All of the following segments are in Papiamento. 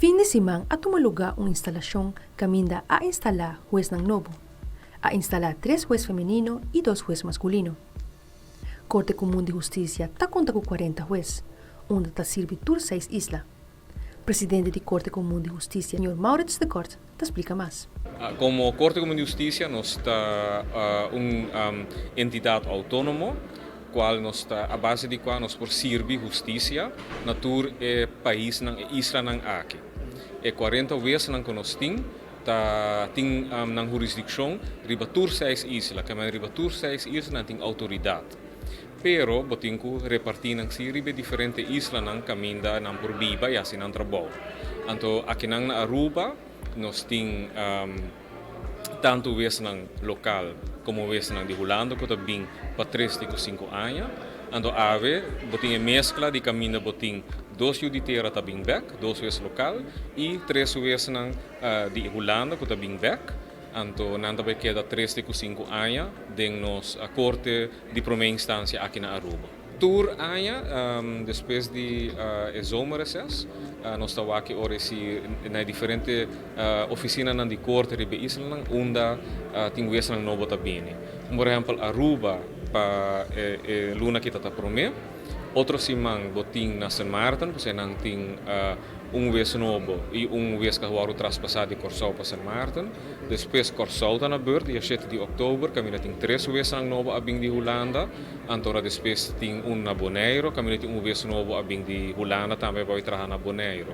Fin di siman a tuma luga un instalacion caminda a instala huesnan nobo. A instala tres hues femenino y dos hues masculino. Corte Comun di Husticia ta conta cu 40 hues, unda ta sirbi tur seis isla. Presidente di Corte Comun di Husticia, señor Maurits de Kort, ta splica mas. Como Corte Comun di Husticia, nos ta un entidad autonomo, cual nos ta a base di cual nos por sirbi husticia na tur e paisnan, e islanan aki. E 40 huesnan cu nos tin, ta tin nan hurisdiccion riba tur seis isla, kiermen riba tur seis isla nan tin autoridad. Pero bo tin cu reparti nan si riba diferente islanan caminda nan por biba y haci nan trabou. Anto akinan na Aruba nos tin tanto huesnan local como huesnan di Hulanda cu ta bin pa 3 te cu 5 aña. Anto awe bo tin e mezcla di caminda bo tin dos yiu di tera ta bin bek, dos hues local y tres huesnan di Hulanda cu ta bin bek. Anto nan ta bay keda 3 te cu 5 aña den nos corte di prome instancia aki na Aruba. Tur aña, despues di e zomerreces, nos ta wak ora si na diferente oficinanan di corte riba islanan unda tin huesnan nobo ta bini. Por ehempel, Aruba pa e luna aki ta prome. Otro siman bo tin na St. Maarten, pasobra nan tin un hues nobo y un hues cu a traspasa di Corsou pa St. Maarten. Despues Corsou ta na beurt, dia 7 di october, caminda tin tres huesnan nobo a bin di Hulanda. Anto despues tin un na Bonaire, caminda tin un hues nobo a bin di Hulanda tambe pa traha na Bonaire.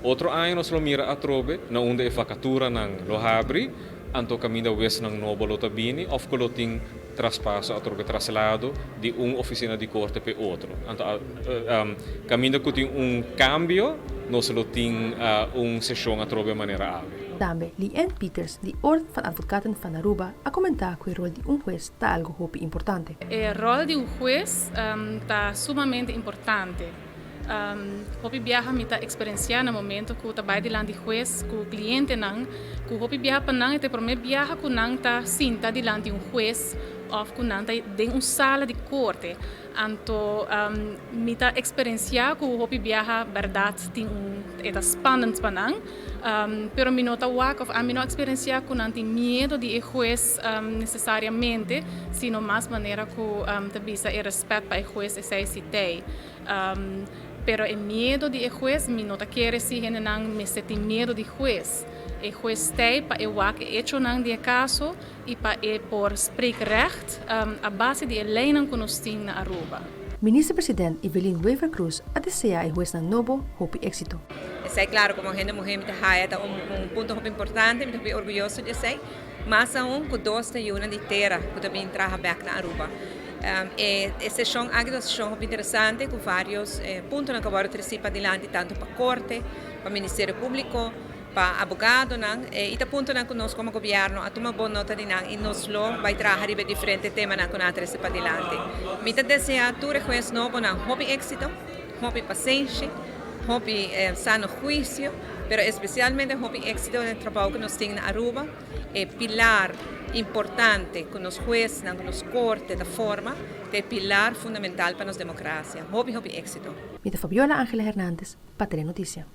Otro aña nos lo mira atrobe na unda e vacaturanan lo habri, anto caminda huesnan nobo lo ta bini, of cu lo tin traspaso atrobe, traslado di un oficina di corte pa otro. Anto, caminda cu tin un cambio, nos lo tin un sesion atrobe manera awe. Tambe, Lee Peters, di Orde van Advocaten van Aruba, a comenta cu e rol di un hues ta algo hopi importante. E rol di un hues ta sumamente importante. Hopi biaha mi ta experiencia na momento cu ta bay dilanti hues cu clientenan, cu hopi biaha pa nan e prome biaha cu nan ta sinta dilanti un hues of cu nan ta den un sala di corte. Anto mi ta experiencia cu hopi biaha berdad tin un e ta spannend pa nan, pero mi no ta wak of ami no experiencia cu nan tin miedo di e hues necesariamente, sino mas manera cu ta bisa e respet pa e hues esey si t'ey. Pero e miedo di e hues, mi no ta kere si hendenan mester tin miedo di hues. E hues t'ey pa e wak e hechonan di e caso y pa e por spreek recht a base di e leynan cu nos tin na Aruba. Minister-president Evelyn Wever-Croes a desea e huesnan nobo hopi exito. Esey claro, como hende muhe ta un punto hopi importante, mi ta orguyoso di esey. Mas aun cu dos ta yiunan di tera cu tambe traha bek na Aruba. E sesion aki ta un sesion hopi interesante cu varios puntonan cu a wordo treci padilanti tanto pa corte, pa Ministerio Publico, pa abogadonan y ta puntonan cu nos como gobierno a tuma bon nota di nan y nos lo bay traha riba diferente temanan cu nan a trece padilanti. Mi ta desea tur e hues nobonan hopi exito, hopi pasenshi, hopi sano huicio, pero especialmente hopi exito den e trabou cu nos tin na Aruba. E pilar importante cu nos huesnan, cu nos corte ta forma, e pilar fundamental pa nos democracia. Hopi, hopi exito. Mi ta Fabiola Angela Hernandez, pa Telenoticia.